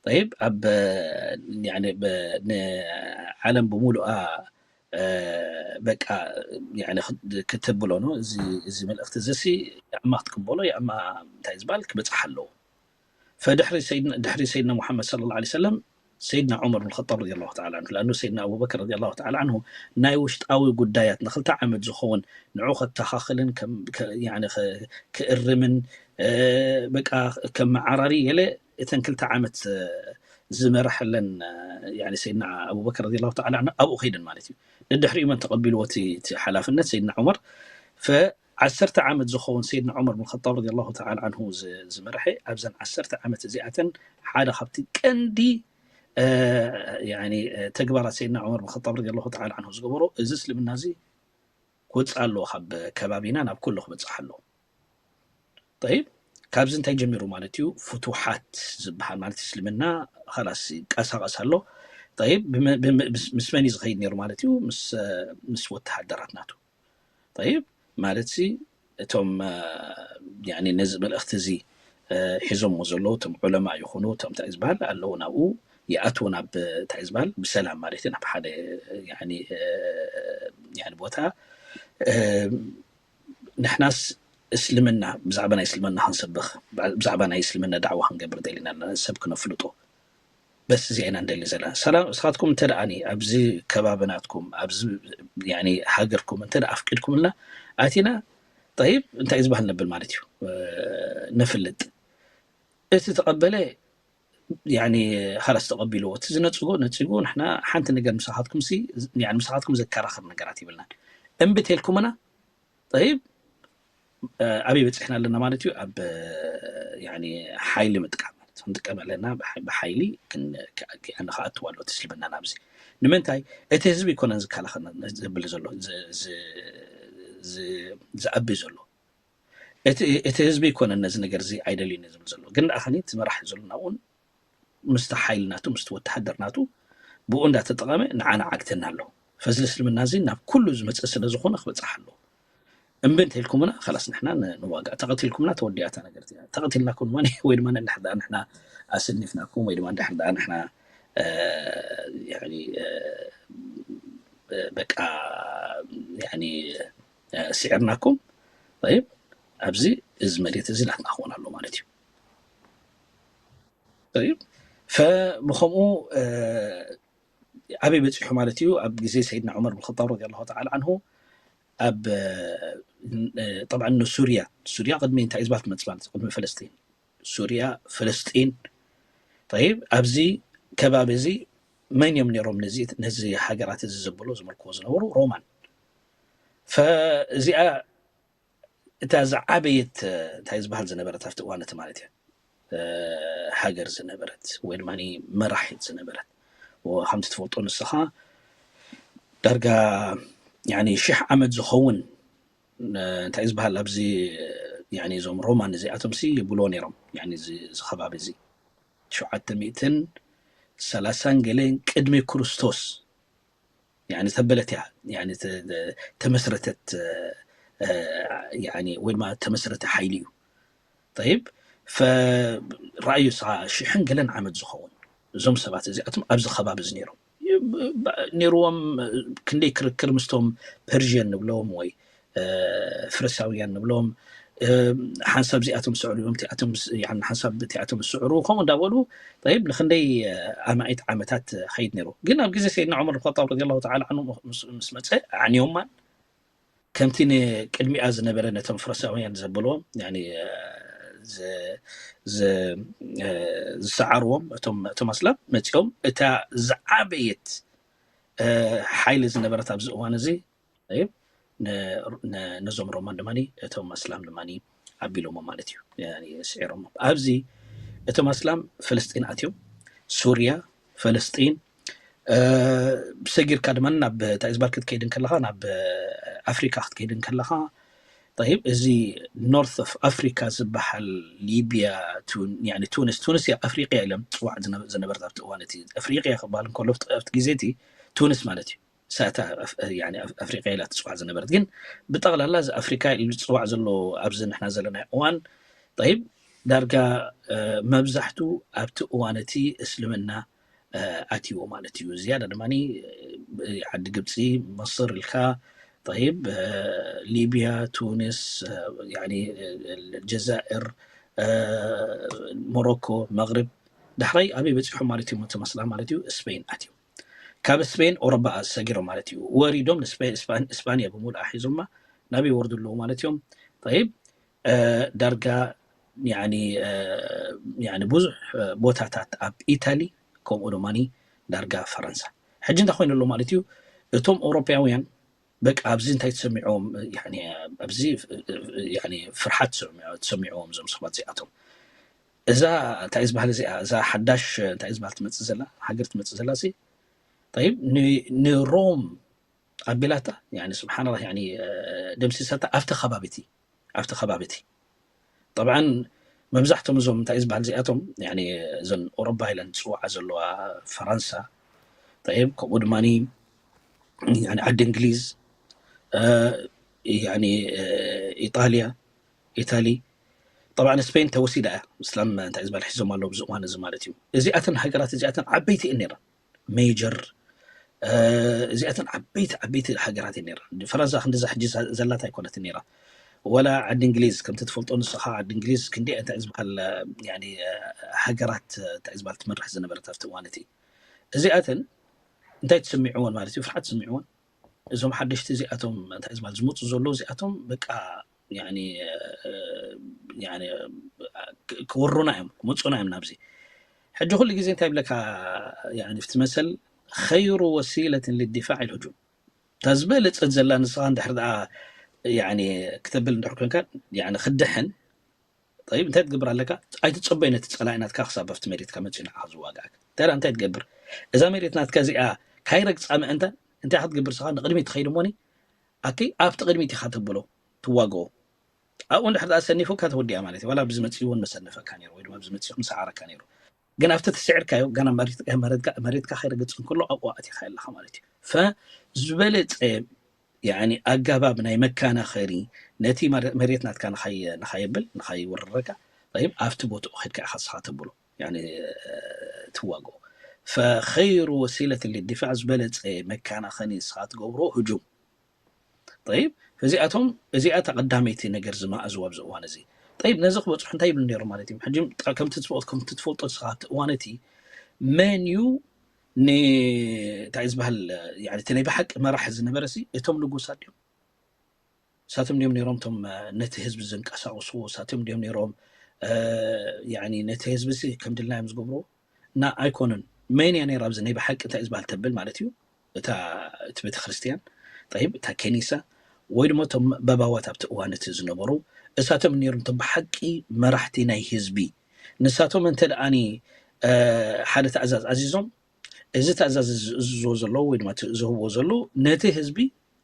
ጠይብ፣ ኣብ፣ ያኒ፣ ብ-፣ ንዓለም ብምሉኣ፣ እ፣ በቃ፣ ያኒ፣ ክት-፣ ክተብሎ ነው። እዚ፣ እዚ መልእኽቲ እዚ ሲ፣ ያእማ ክትቅበሎ፣ ያእማ፣ እንታይ ዝበሃል፣ ክበጽሕ ኣለዎ። ፈድሕሪ ሰይድና፣ ድሕሪ ሰይድና ሙሓመድ ሰለላሁ ዐለይሂ ወሰለም፣ ሰይድና ዑመር ብን ኸጣብ ረዲየላሁ ተዓላ ዐንሁ፣ ለኣኑ ሰይድና ኣቡበከር ረዲየላሁ ተዓላ ዐንሁ ናይ ውሽጣዊ ጉዳያት ንኽልተ ዓመት ዝኸውን ንዑ ከተኻኽልን ከም፣ ከ-፣ ያኒ፣ ከ-፣ ክእርምን፣ እ፣ በቃ፣ ከመዓራሪ ገለ እተን ክልተ ዓመት፣ እ፣ ዝመረሐለን፣ እ፣ ያኒ፣ ሰይድና ኣቡበከር ረዲየላሁ ተዓላ ዐንሁ ኣብኡ ከይደን ማለት እዩ። ደድሕሪኡ መን ተቐቢልዎ እቲ፣ እቲ ሓላፍነት? ሰይድና ዑመር። ፈ-፣ ዓሰርተ ዓመት ዝኸውን ሰይድና ዑመር ብን ኸጣብ ረዲየላሁ ተዓላ ዐንሁ ዝ-፣ ዝመርሐ፣ ኣብዘን ዓሰርተ ዓመት እዚኣተን ሓደ ካብቲ ቀንዲ፣ እ፣ ያኒ፣ እ፣ ተግባራት ሰይድና ዑመር ብን ኸጣብ ረዲየላሁ ተዓላ ዐንሁ ዝገበሮ፣ እዚ እስልምና እዚ ክወፅእ ኣለዎ ካብ ከባቢና ናብ ኩሉ ክበፅሕ ኣለዎ። ጠይብ፣ ካብዚ እንታይ ጀሚሩ ማለት እዩ? ፍቱሓት ዝበሃል ማለት እስልምና ኸላስ ይንቀሳቐስ ኣሎ። ጠይብ፣ ብመ-፣ ብመ-፣ ምስ፣ ምስ መን እዩ ዝኸይድ ነይሩ ማለት እዩ? ምስ፣ ምስ ወተሃደራት ናቱ። ጠይብ፣ ማለት ሲ እቶም፣ እ፣ ያኒ ነዚ መልእኽቲ እዚ፣ እ፣ ሒዞምዎ ዘለዉ እቶም ዑለማ ይኹኑ እቶም እንታይ ዝበሃል ኣለዉ ናብኡ ይኣትዉ ናብ እንታይ ዝበሃል ብሰላም ማለት እዩ ናብ ሓደ ያኒ፣ እ፣ ያኒ ቦታ፣ እ፣ ንሕናስ እስልምና ብዛዕባ ናይ እስልምና ክንሰብኽ ብዛዕባ ናይ እስልምና ዳዕዋ ክንገብር ደሊና ኣለና ሰብ ክነፍልጦ። በስ እዚኣ ኢና ንደሊ ዘለና። ሰላም፣ ንስኻትኩም እንተ ደኣ ኣብዚ ከባቢ ናትኩም፣ ኣብዚ ያኒ ሃገርኩም እንተ ደኣ ኣፍቂድኩምልና ኣቲና፣ ጠይብ፣ እንታይ እዩ ዝበሃል ነብል ማለት እዩ፣ እ፣ ነፍልጥ። እቲ ተቐበለ፣ ያኒ፣ ኻላስ ተቐቢልዎ። እቲ ዝነጽጎ ነጺጉ፣ ንሕና ሓንቲ ነገር ምሳኻትኩም ሲ፣ ያኒ ምሳኻትኩም ዘከራኽር ነገራት ይብልናን። እምቢ ተልኩምና፣ ጠይብ፣ እ፣ ኣበይ በጺሕና ኣለና ማለት እዩ? ኣብ፣ እ፣ ያኒ ሓይሊ ምጥቃም ማለት እዩ። ክንጥቀም ኣለና፣ ብሓ-፣ ብሓይሊ ክን-፣ ከ-፣ ያኒ ክኣትው ኣለዎ እቲ እስልምና ናብዚ። ንምንታይ? እቲ ህዝቢ ኣይኮነን ዝከላኸልና ዘብል ዘሎ፣ ዝ-፣ ዝ-፣ ዝ-፣ ዝኣቢ ዘሎ። እቲ፣ እቲ ህዝቢ ኣይኮነን ነዚ ነገር እዚ ኣይደልዩን እዩ ዝብል ዘሎ። ግን ደኣ ኸኒ እቲ መራሒ ዘሎ ናብኡን ምስቲ ሓይሊ ናቱ፣ ምስቲ ወተሃደር ናቱ ብኡ እንዳተጠቐመ ንዓና ዓግተና ኣሎ። ፈዚ እስልምና እዚ ናብ ኩሉ ዝመጽእ ስለ ዝኾነ ክበጽሕ ኣለዎ። እምቢ እንተኢልኩምና፣ ኸላስ ንሕና ን-፣ ንዋጋእ። ተቐቲልኩምና፣ ተወዲኣታ ነገር እያ። ተቐቲልናኩም ድማ ወይ ድማ እንድሕር ደኣ ንሕና ኣሰኒፍናኩም ወይ ድማ እንድሕር ደኣ ንሕና፣ እ፣ ያኒ፣ እ፣ በቃ፣ ያኒ፣ እ፣ ስዒርናኩም፣ ጠይብ፣ ኣብዚ እዚ መሬት እዚ ናትና ክኾን ኣሎ ማለት እዩ። ጠይብ፣ ፈ-፣ ብኸምኡ፣ እ፣ ኣበይ በጺሑ ማለት እዩ? ኣብ ግዜ ሰይድና ዑመር ብን ኸጣብ ረዲየላሁ ተዓላ ዓንሁ ኣብ፣ እ፣ እ፣ ጠብዓን ንሱርያ፣ ሱርያ ቅድሚ እንታይ እዩ ዝበሃል ትመጽእ ማለት እዩ? ቅድሚ ፈለስጢን። ሱርያ፣ ፈለስጢን። ጠይብ፣ ኣብዚ ከባቢ እዚ መን እዮም ነይሮም ነዚ፣ ነዚ ሃገራት እዚ ዘብሎ ዝምልክዎ ዝነበሩ? ሮማን። ፈእዚኣ እታ ዝዓበየት፣ እ፣ እንታይ ዝበሃል ዝነበረት ኣብቲ እዋን እቲ ማለት እያ፣ እ፣ ሃገር ዝነበረት ወይ ድማ መራሒት ዝነበረት። ወ-፣ ከምቲ ትፈልጦ ንስኻ ዳርጋ ያኒ ሽሕ ዓመት ዝኸውን፣ እ፣ እንታይ ዝበሃል ኣብዚ፣ ያኒ እዞም ሮማን እዚኣቶም ሲ ይብልዎ ነይሮም። ያኒ እዚ፣ እዚ ከባቢ እዚ ሸውዓተ ሚእትን ሰላሳን ገለን ቅድሚ ክርስቶስ ያኒ ተበለት እያ፣ ያኒ ተ-፣ ተ-፣ ተመስረተት፣ እ፣ ያኒ ወይ ድማ ተመስረተ ሓይሊ እዩ። ጠይብ፣ ፈ-፣ ረኣዩ፣ ስኻ ሽሕን ገለን ዓመት ዝኸውን እዞም ሰባት እዚኣቶም ኣብዚ ከባቢ እዚ ነይሮም። ብ-፣ ብ-፣ ነይርዎም፣ ክንደይ ክርክር ምስቶም ፐርዥን ንብሎም ወይ፣ እ፣ ፍርሳውያን ንብሎም፣ እ፣ ሓንሳብ እዚኣቶም ስዕሩ እዮም፣ እቲኣቶም ስ-፣ ያኒ ሓንሳብ እቲኣቶም ስዕሩ፣ ከምኡ እንዳበሉ፣ ጠይብ፣ ንክንደይ፣ እ፣ ኣማኢት ዓመታት ኸይድ ነይሩ። ግን ኣብ ግዜ ሰይድና ዑመር ብን ኸጣብ ረዲየላሁ ተዓላ ዓንሁ ምስ፣ ምስ መጸ፣ ኣዕንዮማን ከምቲ ንቅድሚኣ ዝነበረ ነቶም ፍረሳውያን ዘበልዎም፣ ያኒ፣ እ፣ ዝ-፣ ዝ-፣ እ፣ ዝሰዓርዎም እቶም፣ እቶም ኣስላም መጺኦም፣ እታ ዝዓበየት፣ እ፣ ሓይሊ ዝነበረት ኣብዚ እዋን እዚ፣ ጠይብ፣ ነ-፣ ነ-፣ ነዞም ሮማን ድማ እቶም ኣስላም ድማ ኣቢሎሞ ማለት እዩ፣ ያኒ ስዒሮሞ። ኣብዚ እቶም ኣስላም ፍልስጢን ኣትዮም፣ ሱርያ፣ ፈለስጢን፣ እ፣ ሰጊርካ ድማ ናብ፣ እንታይ ዝበሃል፣ ክትከይድ እንከለኻ፣ ናብ ኣፍሪካ ክትከይድ እንከለኻ፣ ጠይብ፣ እዚ ኖርት ኦፍ ኣፍሪካ ዝበሃል ሊብያ፣ ቱን-፣ ያኒ ቱኒስ፣ ቱኒስ እያ ኣፍሪቅያ ኢሎም ጽዋዕ ዝነ-፣ ዝነበረት ኣብቲ እዋን እቲ። ኣፍሪቅያ ክበሃል እንከሎ ኣብቲ፣ ኣብቲ ግዜ እቲ ቱኒስ ማለት እዩ። ሳታ ኣፍ-፣ ያኒ ኣፍ-፣ ኣፍሪቃ ኢላ ትጽዋዕ ዝነበረት። ግን ብጠቕላላ እዚ ኣፍሪካ ኢሉ ዝጽዋዕ ዘሎ ኣብዚ ንሕና ዘለና እዋን፣ ጠይብ፣ ዳርጋ፣ እ፣ መብዛሕቱ ኣብቲ እዋን እቲ እስልምና፣ እ፣ ኣትይዎ ማለት እዩ። ዝያዳ ድማ፣ እ፣ ዓዲ ግብፂ፣ መስር ኢልካ፣ ጠይብ፣ እ፣ ሊብያ፣ ቱኒስ፣ እ፣ ያኒ፣ እ፣ ጀዛእር፣ እ፣ ሞሮኮ፣ መግሪብ፣ ዳሕራይ ኣበይ በፂሖም ማለት እዩ? እቶም ኣስላም ማለት እዩ ስፔን ኣትዮም። ካብ ስፔን ኦሮባ ሰጊሮም ማለት እዩ። ወሪዶም ንስፔ-፣ ስፓን-፣ ስፓንያ ብምሉኣ ሒዞማ ናበይ ይወርዱ ኣለዉ ማለት እዮም? ጠይብ፣ እ፣ ዳርጋ፣ ያኒ፣ እ፣ ያኒ ብዙሕ፣ እ፣ ቦታታት ኣብ ኢታሊ፣ ከምኡ ድማ ዳርጋ ፈረንሳ። ሕጂ እንታይ ኮይኑ ኣሎ ማለት እዩ? እቶም ኦሮፓውያን በቃ ኣብዚ እንታይ ተሰሚዖም፣ ያኒ፣ ኣብዚ፣ ያኒ፣ ፍርሓት ተሰሚዖ-፣ ተሰሚዖም እዞም ሰባት እዚኣቶም። እዛ እንታይ ዝበሃል እዚኣ፣ እዛ ሓዳሽ እንታይ ዝበሃል ትመጽእ ዘላ፣ ሃገር ትመጽእ ዘላ ሲ፣ ጠይብ፣ ን-፣ ንሮም ኣቢላታ፣ ያኒ፣ ስብሓንላህ፣ ያኒ፣ እ፣ ደምሲሳታ ኣብቲ ከባቢ እቲ፣ ኣብቲ ከባቢ እቲ። ጠብዓን መብዛሕቶም እዞም እንታይ ዝበሃል እዚኣቶም፣ ያኒ፣ እዘን ኦሮባ ኢለን ዝጽውዓ ዘለዋ ፈረንሳ፣ ጠይብ፣ ከምኡ ድማ፣ ያኒ፣ ዓዲ እንግሊዝ፣ እ፣ ያኒ፣ እ፣ ኢጣልያ፣ ኢታሊ፣ ጠብዓን ስፔን ተወሲዳ እያ። እስላም እንታይ ዝበሃል ሒዞም ኣለዉ ኣብዚ እዋን እዚ ማለት እዩ። እዚኣተን ሃገራት እዚኣተን ዓበይቲ እየን ነይረን። ሜጀር፣ እ፣ እዚኣተን ዓበይቲ፣ ዓበይቲ ሃገራት እየን ነይረን። ፈረንሳ ክንዲዛ ሕጂ ዘ-፣ ዘላታ ኣይኮነትን ነይራ። ወላ ዓዲ እንግሊዝ ከምቲ ትፈልጦ ንስኻ ዓዲ እንግሊዝ ክንዲ እንታይ ዝበሃል ያኒ ሃገራት እንታይ ዝበሃል ትመርሕ ዝነበረት ኣብቲ እዋን እቲ እዚኣተን እንታይ ትስሚዕዎን ማለት እዩ ፍርሓት ትስሚዕዎን እዞም ሓደሽቲ እዚኣቶም እንታይ ዝበሃል ዝመፁ ዘለዉ እዚኣቶም በቃ ያኒ ያኒ ክወሩና እዮም ክመፁና እዮም ናብዚ ሕጂ ኩሉ ግዜ እንታይ ይብለካ ያኒ ፍቲ መሰል خير وسيلة للدفاع الهجوم እታ ዝበለፀት ዘላ ንስኻ እንድሕር ደኣ ያኒ ክተብል እንድሕር ኮንካ ያኒ ክድሕን ጠይብ እንታይ ትገብር ኣለካ ኣይትፀበይ ነቲ ፀላኢ ናትካ ክሳብ ኣብቲ መሬትካ መፅኡ ንዓኻ ዝዋጋእካ እንታይ እንታይ ትገብር እዛ መሬት ናትካ እዚኣ ካይረግፃ ምእንታን እንታይ ክትገብር ስኻ ንቅድሚት ትኸይድ እሞኒ ኣኪ ኣብቲ ቅድሚት ኢኻ ተብሎ ትዋግኦ ኣብኡ እንድሕር ደኣ ሰኒፉካ ተወዲኣ ማለት እዩ ዋላ ብዝመፅእ እውን መሰነፈካ ነይሩ ወይ ድማ ብዝመፅእ ምሰዓረካ ነይሩ ግን ኣብቲ ተስዒርካዮ ገና መሬትካ ከይረግፅ እንከሎ ኣብኡ ኣእቲኻ ኣለኻ ማለት እዩ ዝበለፀ ያኒ ኣገባብ ናይ መከናኸሪ ነቲ መሬት ናትካ ንኻየብል ንኻይወረረካ ይብ ኣብቲ ቦትኡ ከድካ ኢኻ ስኻ ተብሎ ትዋግኦ فخير وسيلة للدفاع ዝበለፀ መከናኸኒ ስኻ ትገብሮ ህጁም ይብ እዚኣቶም እዚኣ ተቐዳመይቲ ነገር ዝመኣዝዋ ኣብዚ እዋን እዚ ይብ ነዚ ክበፅሑ እንታይ ይብሉ ነይሮም ማለት እዩ ሕጂ ከምቲ ትፈልጦ ስኻ ኣብቲ እዋን እቲ መን እዩ እንታይ ዝበሃል እቲ ናይ ብሓቂ መራሕ ዝነበረ ሲ እቶም ንጉሳት ድዮም እሳቶም ድዮም ነይሮም ቶም ነቲ ህዝቢ ዘንቀሳቅሱ እሳቶም ድዮም ነይሮም ነቲ ህዝቢ ሲ ከም ድልናዮም ዝገብርዎ እና ኣይኮኑን መን እያ ነይራ ኣብዚ ናይ ብሓቂ እንታይ ዝበሃል ተብል ማለት እዩ እታ እቲ ቤተክርስትያን ይብ እታ ከኒሳ ወይ ድማ እቶም በባዋት ኣብቲ እዋን እቲ ዝነበሩ እሳቶም ነይሮም ቶም ብሓቂ መራሕቲ ናይ ህዝቢ ንሳቶም እንተ ደኣኒ ሓደ ትእዛዝ ኣዚዞም እዚ ትእዛዝ ዝእዝዝዎ ዘለዉ ወይ ድማ ዝህብዎ ዘለዉ ነቲ ህዝቢ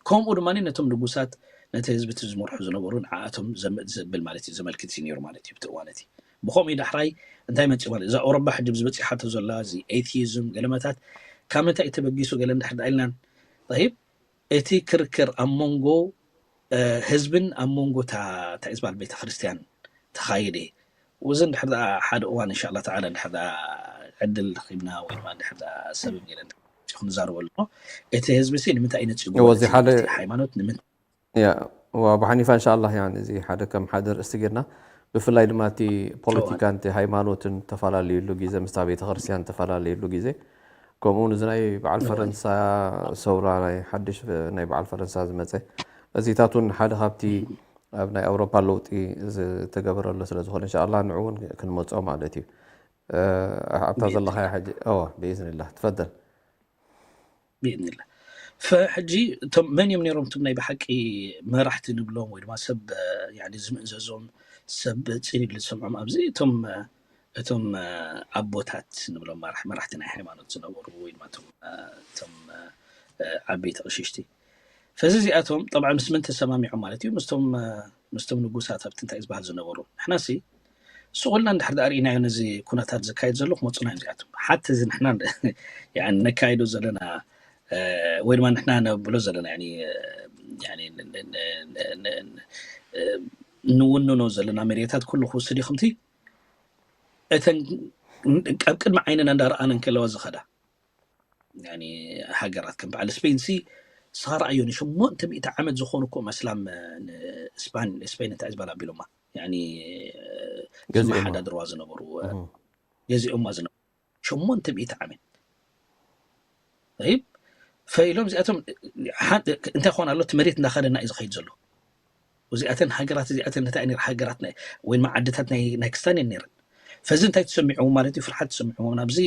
ከምኡ ድማ ነቶም ንጉሳት ነቲ ህዝቢ እቲ ዝመርሑ ዝነበሩ ንዓኣቶም ዘብል ማለት እዩ ዘመልክት እዩ ነይሩ ማለት እዩ ብቲ እዋን እቲ ብከምኡ ዳሕራይ እንታይ መፅእ ማለት እዛ ኣውሮባ ሕጂ ዝበፂሓቶ ዘላ እዚ ኤቲዝም ገለመታት ካብ ምንታይ ተበጊሱ ገለ እንድሕር ዳ ኢልናን ይብ እቲ ክርክር ኣብ መንጎ ህዝብን ኣብ መንጎ እታ እንታይ ዝበሃል ቤተክርስትያን ተኻየደ እዚ እንድሕር ሓደ እዋን እንሻ ላ ተዓላ እንድሕር ዕድል ረኺብና ወይ ድማ እንድሕር ሰብ ገለ ክንዛረበሉ እቲ ህዝቢ ሲ ንምንታይ እዩ ነፂጉ እዚ ሓደ ሃይማኖት ንምንታይ ያ ብሓኒፋ እንሻ ላ እዚ ሓደ ከም ሓደ ርእስቲ ጌርና ብፍላይ ድማ እቲ ፖለቲካን እቲ ሃይማኖትን ተፈላለየሉ ግዜ ምስታ ቤተክርስትያን ተፈላለየሉ ግዜ ከምኡውን እዚ ናይ በዓል ፈረንሳ ሰውራ ናይ ሓድሽ ናይ በዓል ፈረንሳ ዝመፀ እዚታት እውን ሓደ ካብቲ ኣብ ናይ ኣውሮፓ ለውጢ ዝተገበረሉ ስለ ዝኾነ እንሻ ላ ንዑ እውን ክንመፆ ማለት እዩ ኣብታ ዘለኻያ ሕጂ እዋ ብኢዝንላ ትፈደል ብኢዝንላ ፈሕጂ እቶም መን እዮም ነይሮም እቶም ናይ ብሓቂ መራሕቲ ንብሎም ወይ ድማ ሰብ ዝምእዘዞም ሰብ ፅን ኢሉ ዝሰምዖም ኣብዚ እቶም እቶም ኣቦታት ንብሎም መራሕቲ ናይ ሃይማኖት ዝነበሩ ወይ ድማ እቶም ዓበይቲ ቅሽሽቲ ፈዚ እዚኣቶም ጠብዓ ምስ ምን ተሰማሚዖም ማለት እዩ ምስቶም ምስቶም ንጉሳት ኣብቲ እንታይ ዝበሃል ዝነበሩ ንሕና ሲ ስቑልና እንድሕር ዳኣ ርኢናዮ ነዚ ኩነታት ዝካየድ ዘሎ ክመፁና እዮም እዚኣቶም ሓቲ እዚ ንሕና ነካይዶ ዘለና ወይ ድማ ንሕና ነብሎ ዘለና ንውንኖ ዘለና መሬታት ኩሉ ክውስድ ይኽምቲ እተን ኣብ ቅድሚ ዓይንና እንዳረኣነ እንከለዋ ዝኸዳ ሃገራት ከም በዓል ስፔን ሲ ስኻ ረኣዮ ንሸሞንተ ሚእቲ ዓመት ዝኾኑ እኮ መስላም ስፓን ስፔን እንታይ ዝበላ ኣቢሎማ ዝመሓዳድርዋ ዝነበሩ ገዚኦማ ዝነበሩ ሸሞንተ ሚእቲ ዓመት ይብ ፈኢሎም እዚኣቶም እንታይ ክኾን ኣሎ እቲ መሬት እንዳኸደና እዩ ዝኸይድ ዘሎ እዚኣተን ሃገራት እዚኣተን እንታይ ነር ሃገራት ወይ ድማ ዓድታት ናይ ክስታን እየን ነረን ፈዚ እንታይ ተሰሚዕዎም ማለት እዩ ፍርሓት ተሰሚዕዎም ናብዚ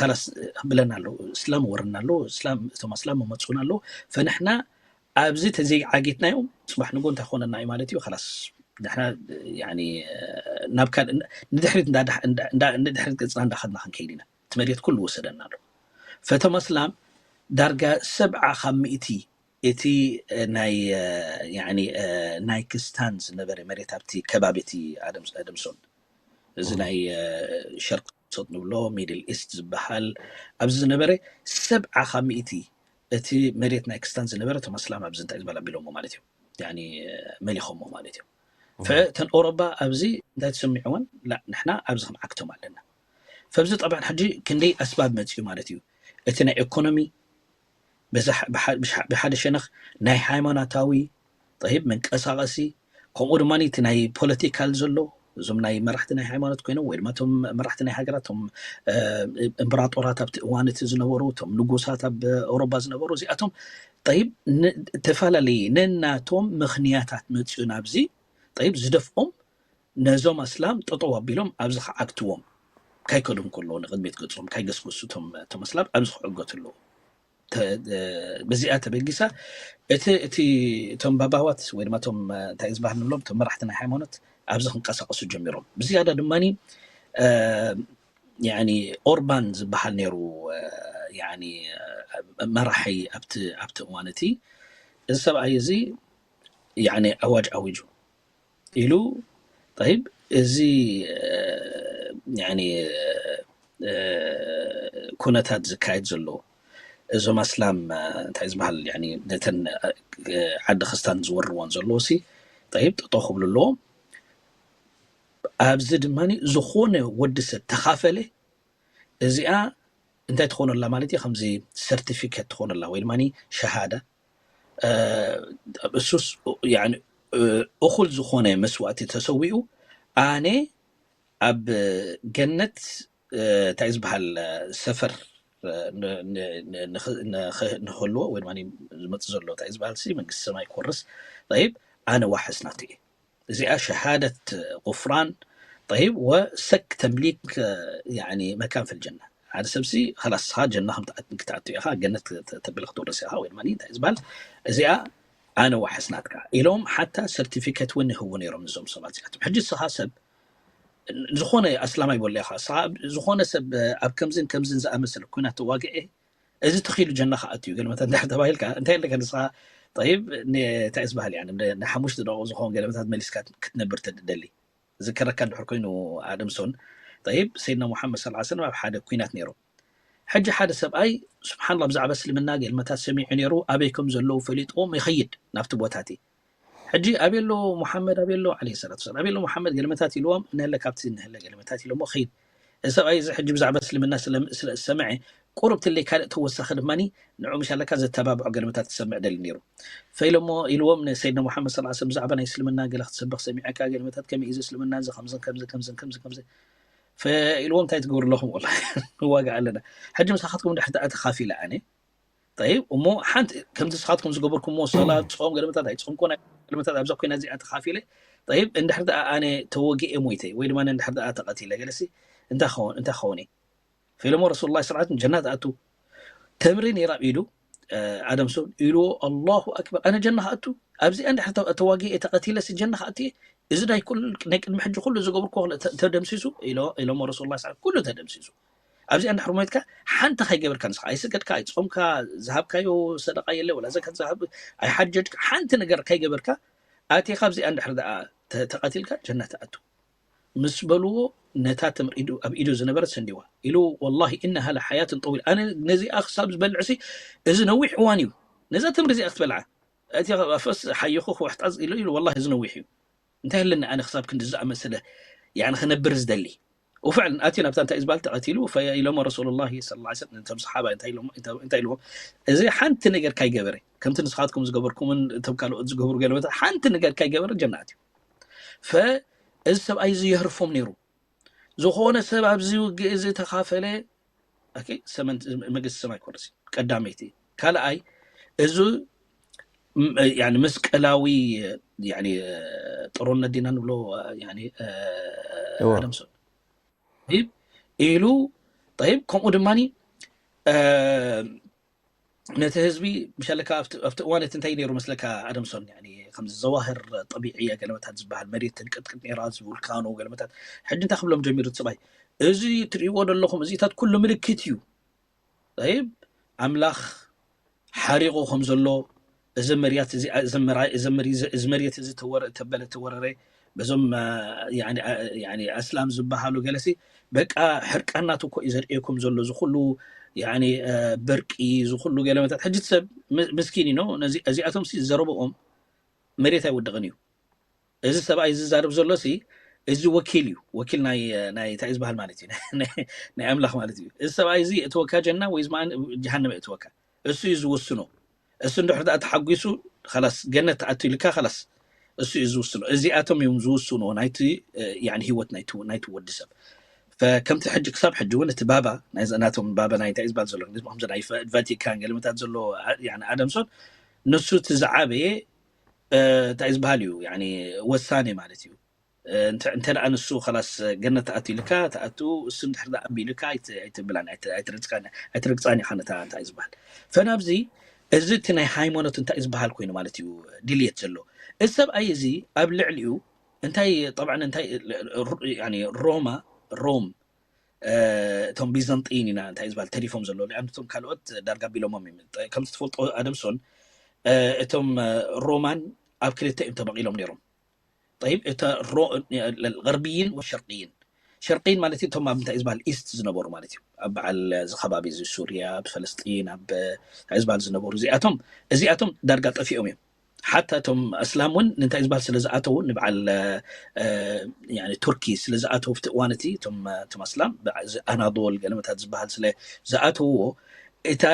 ላስ ብለና ኣለዉ እስላም ወርና ኣለዉ እስላም እቶም ኣስላም መመፁና ኣለዉ ፈንሕና ኣብዚ ተዘይዓጊትናዮም ፅባሕ ንጎ እንታይ ክኾነና እዩ ማለት እዩ ላስ ንሕና ናብ ካልእ ንድሕሪት ንድሕሪት ገፅና እንዳኸድና ክንከይድ ኢና እቲ መሬት ኩሉ ወሰደና ኣሎ ፈቶም ኣስላም ዳርጋ ሰብዓ ካብ ሚእቲ እቲ ናይ ናይ ክስታን ዝነበረ መሬት ኣብቲ ከባቢ እቲ ኣደምሶን እዚ ናይ ሸርቅ ሶት ንብሎ ሚድል ኢስት ዝበሃል ኣብዚ ዝነበረ ሰብዓ ካብ ሚእቲ እቲ መሬት ናይ ክስታን ዝነበረ ተመስላም ኣብዚ እንታይ ዝበላ ቢሎሞ ማለት እዩ መሊኾሞ ማለት እዩ ፈተን ኦሮባ ኣብዚ እንታይ ተሰሚዕወን ንሕና ኣብዚ ክንዓክቶም ኣለና ፈብዚ ጠብዕን ሕጂ ክንደይ ኣስባብ መፅኡ ማለት እዩ እቲ ናይ ኢኮኖሚ ብሓደ ሸነኽ ናይ ሃይማኖታዊ ጠይብ መንቀሳቐሲ ከምኡ ድማ እቲ ናይ ፖለቲካል ዘሎ፣ እዞም ናይ መራሕቲ ናይ ሃይማኖት ኮይኖም ወይ ድማ እቶም መራሕቲ ናይ ሃገራት፣ እቶም እምበራጦራት ኣብቲ እዋን እቲ ዝነበሩ፣ እቶም ንጉሳት ኣብ ኣውሮባ ዝነበሩ፣ እዚኣቶም ጠይብ፣ ተፈላለየ ነናቶም ምኽንያታት መፅኡ ናብዚ ጠይብ ዝደፍኦም ነዞም ኣስላም ጠጠው ኣቢሎም ኣብዚ ክዓግትዎም ካይከዱ እንከሎ ንቅድሚት ገጾም ካይገስገሱ እቶም ኣስላም ኣብዚ ክዕገቱ ኣለዎ። ብዚኣ ተበጊሳ እቲ እቲ እቶም ባባዋት ወይ ድማ እቶም እንታይ ዝበሃል ንብሎም እቶም መራሕቲ ናይ ሃይማኖት ኣብዚ ክንቀሳቀሱ ጀሚሮም። ብዝያዳ ድማ ኦርባን ዝበሃል ነይሩ መራሒ ኣብቲ ኣብቲ እዋን እቲ። እዚ ሰብኣይ እዚ ኣዋጅ ኣዊጁ ኢሉ ጠይብ እዚ ኩነታት ዝካየድ ዘሎ እዞም ኣስላም እንታይ ዝበሃል ነተን ዓዲ ክስታን ዝወርዎን ዘለዎ ሲ ጠይብ ጠጠው ክብሉ ኣለዎም። ኣብዚ ድማ ዝኾነ ወዲ ሰብ ተኻፈለ እዚኣ እንታይ ትኾነላ ማለት እዩ? ከምዚ ሰርቲፊኬት ትኾነላ ወይ ድማ ሸሃዳ እሱስ እኹል ዝኾነ መስዋእቲ ተሰዊኡ ኣነ ኣብ ገነት እንታይ ዝበሃል ሰፈር ንክህልዎ ወይ ድማ ዝመፅ ዘሎ እንታይ ዝበሃል መንግስቲ ሰማይ ክወርስ ይብ ኣነ ዋሕስ ናቱ እየ። እዚኣ ሸሃደት غفران ይብ ወሰክ ተምሊክ መካን ፊል ጀና። ሓደ ሰብሲ ላስ ስኻ ጀና ክትኣቱ ኢኻ ገነት ተቢል ክትወርስ ኢኻ ወይ ድማ እንታይ ዝበሃል እዚኣ ኣነ ዋሕስ ናትካ ኢሎም ሓታ ሰርቲፊኬት እውን ይህቡ ነይሮም እዞም ሰባት እዚኣቶም። ሕጂ ስኻ ሰብ ዝኾነ ኣስላማይ በሎ ኢኻ ዝኾነ ሰብ ኣብ ከምዝን ከምዝን ዝኣመሰለ ኩናት ተዋግዐ እዚ ተኺሉ ጀና ክኣቱ እዩ ገለመታት እንድሕር ተባሂልካ እንታይ ኣለካ ንስኻ ጠይብ እንታይ ዝበሃል ንሓሙሽተ ደቂቕ ዝኾን ገለመታት መሊስካ ክትነብር ተደሊ ዝከረካ እንድሕር ኮይኑ ኣደምሶን ጠይብ ሰይድና ሙሓመድ ስ ሰለም ኣብ ሓደ ኩናት ነይሮም። ሕጂ ሓደ ሰብኣይ ስብሓንላ ብዛዕባ እስልምና ገለመታት ሰሚዑ ነይሩ ኣበይ ከም ዘለዉ ፈሊጥዎም ይኸይድ ናብቲ ቦታ እቲ ሕጂ ኣበሎ ሙሓመድ ኣበሎ ለ ሰላት ሰላም ኣበሎ ሙሓመድ ገለመታት ኢልዎም ንህለ ካብቲ ንህለ ገለመታት ኢሎሞ ኸይድ እዚ ሰብኣይ እዚ ሕጂ ብዛዕባ እስልምና ስለዝሰምዐ ቁሩብ ትለይ ካልእ ተወሳኺ ድማ ንዑ ምሻለካ ዘተባብዖ ገለመታት ክሰምዕ ደሊ ነይሩ ፈኢሎሞ ኢልዎም ንሰይድና ሙሓመድ ስ ሰለም ብዛዕባ ናይ እስልምና ገለ ክትሰብኽ ሰሚዐካ ገለመታት ከመይ እዚ እስልምና እዚ ከምዝን ከምዚ ከምዝን ከምዚ ከምዚ ፈኢልዎም እንታይ ትገብሩ ኣለኹም ወላ ንዋጋ ኣለና ሕጂ ምሳኻትኩም ድሕር ተኣተኻፊለ ኣነ ጠይብ እሞ ሓንቲ ከምቲ ንስኻትኩም ዝገበርኩምዎ ሰላት ፆም ገለመታት ኣይፆምኮ ገለመታት ኣብዛ ኮይና እዚኣ ተኻፊለ ጠይብ እንድሕር ደኣ ኣነ ተወጊኤ ሞይተ ወይ ድማ እንድሕር ደኣ ተቐቲለ ገለሲ እንታይ ክኸውን እንታይ ክኸውን እየ ፈኢሎሞ ረሱል ላ ስርዓት ጀና ትኣቱ ተምሪ ነይራ ኣብ ኢዱ ኣደም ሶን ኢልዎ ኣላሁ ኣክበር ኣነ ጀና ክኣቱ ኣብዚኣ እንድሕር ተዋጊኤ ተቐቲለሲ ጀና ክኣቱ እየ እዚ ናይ ኩሉ ናይ ቅድሚ ሕጂ ኩሉ ዝገብርኩዎ ተደምሲሱ ኢሎሞ ረሱል ላ ኩሉ ተደምሲሱ ኣብዚኣ እንድሕር ሞይትካ ሓንቲ ከይገበርካ ንስኻ ኣይስገድካ ኣይጾምካ ዝሃብካዮ ሰደቃ የለ ወላ ዘካት ዝሃብ ኣይሓጀጅካ ሓንቲ ነገር ከይገበርካ ኣቲኻ ኣብዚኣ እንድሕር ደኣ ተቐቲልካ ጀነት ኣቱ ምስ በልዎ ነታ ተምር ኢዱ ኣብ ኢዱ ዝነበረት ሰንዲዋ ኢሉ ወላሂ ኢነሃ ለሓያትን ጠዊል ኣነ ነዚኣ ክሳብ ዝበልዕሲ እዚ ነዊሕ እዋን እዩ ነዛ ተምሪ እዚኣ ክትበልዓ እቲ ፈስ ሓይኹ ክውሕጣዝ ኢሉ ኢሉ ወላሂ እዚ ነዊሕ እዩ እንታይ ኣለኒ ኣነ ክሳብ ክንዲ ዝኣመሰለ ያኒ ክነብር ዝደሊ وفعلا ኣትዩ ናብታ እንታይ ዝበሃል ተቐቲሉ ፈኢሎሞ ረሱሉላሂ ሰለላሁ ዐለይሂ ወሰለም ነቶም ሰሓባ እንታይ ኢሎሞ እንታይ ኢልዎም እዚ ሓንቲ ነገር ካይገበረ ከምቲ ንስኻትኩም ዝገበርኩምን እቶም ካልኦት ዝገብሩ ገለመታት ሓንቲ ነገር ካይገበረ ጀና ኣትዩ ፈእዚ ሰብኣይ እዚ የህርፎም ነይሩ ዝኾነ ሰብ ኣብዚ ውግእ እዚ ተኻፈለ ሰመንት መንግስቲ ሰማይ ኮርሲ ቀዳመይቲ ካልኣይ እዚ መስቀላዊ ጥሮነት ዲና ንብሎ ኣደምሶን ኢሉ ይብ ከምኡ ድማ ነቲ ህዝቢ ምሻለካ ኣብቲ እዋን እቲ እንታይ ነይሩ መስለካ ኣደምሶን ከምዚ ዘዋህር ጠቢዕያ ገለመታት ዝበሃል መሬት ትንቅጥቅጥ ነራ እዚ ቡልካኖ ገለመታት ሕጂ እንታይ ክብሎም ጀሚሩ ሰብኣይ እዚ ትርእይዎ ዘለኹም እዚታት ኩሉ ምልክት እዩ ይብ ኣምላኽ ሓሪቑ ከም ዘሎ እዚ መርያት እዚ መርየት እዚ ተበለ ተወረረ በዞም ኣስላም ዝበሃሉ ገለሲ በቃ ሕርቃናት እኮ እዩ ዘርእየኩም ዘሎ ዝኩሉ በርቂ ዝኩሉ ገለመታት ሕጂ ሰብ ምስኪን እዩ እዚኣቶም ዘረብኦም መሬት ኣይወድቕን እዩ እዚ ሰብኣይ ዝዛረብ ዘሎ ሲ እዚ ወኪል እዩ ወኪል ናይ እንታይ ዝበሃል ማለት እዩ ናይ ኣምላኽ ማለት እዩ እዚ ሰብኣይ እዚ እትወካ ጀና ወይ ድማ ጀሃነም እትወካ እሱ እዩ ዝውስኖ እሱ እንድሕር ደኣ ተሓጒሱ ላስ ገነት ተኣቱ ኢልካ ላስ እሱ እዩ ዝውስኖ። እዚኣቶም እዮም ዝውስኑ ናይቲ ያኒ ህይወት ናይቲ ወዲ ሰብ። ከምቲ ሕጂ ክሳብ ሕጂ እውን እቲ ባባ ናቶም ባባ ናይ እንታይ ዝበሃል ዘሎ ከምዚ ናይ ቫቲካን ገለመታት ዘሎ ኣደምሶን ንሱ እቲ ዝዓበየ እንታይ ዝበሃል እዩ ወሳኔ ማለት እዩ። እንተ ደኣ ንሱ ከላስ ገነት ትኣቱ ኢልካ ትኣቱ፣ እሱ እንድሕር ደኣ እምቢ ኢልካ ኣይትብላን ኣይትረግጻን ኢኻ ነታ እንታይ ዝበሃል። ፈናብዚ እዚ እቲ ናይ ሃይማኖት እንታይ ዝበሃል ኮይኑ ማለት እዩ ድልየት ዘሎ። እዚ ሰብኣይ እዚ ኣብ ልዕሊኡ እንታይ ጠብዓ እንታይ ሮማ ሮም እቶም ቢዘንጢን ኢና እንታይ ዝበሃል ተሪፎም ዘሎ ሊኣም እቶም ካልኦት ዳርጋ ቢሎሞም እዩ። ከምቲ ትፈልጦ ኣደምሶን እቶም ሮማን ኣብ ክልተ እዮም ተመቒሎም ነይሮም። ጠይብ እተ غربيين وشرقيين شرقيين ማለት እቶም ኣብ እንታይ ዝበሃል ኢስት ዝነበሩ ማለት እዩ። ኣብ በዓል እዚ ከባቢ እዚ ሱርያ፣ ኣብ ፈለስጢን፣ ኣብ እንታይ ዝበሃል ዝነበሩ እዚኣቶም እዚኣቶም ዳርጋ ጠፊኦም እዮም። ሓታ እቶም ኣስላም እውን እንታይ ዝበሃል ስለ ዝኣተዉ ንበዓል ቱርኪ ስለ ዝኣተዉ ብቲ እዋን እቲ እቶም ኣስላም ኣናዶል ገለመታት ዝበሃል ስለ ዝኣተውዎ እታ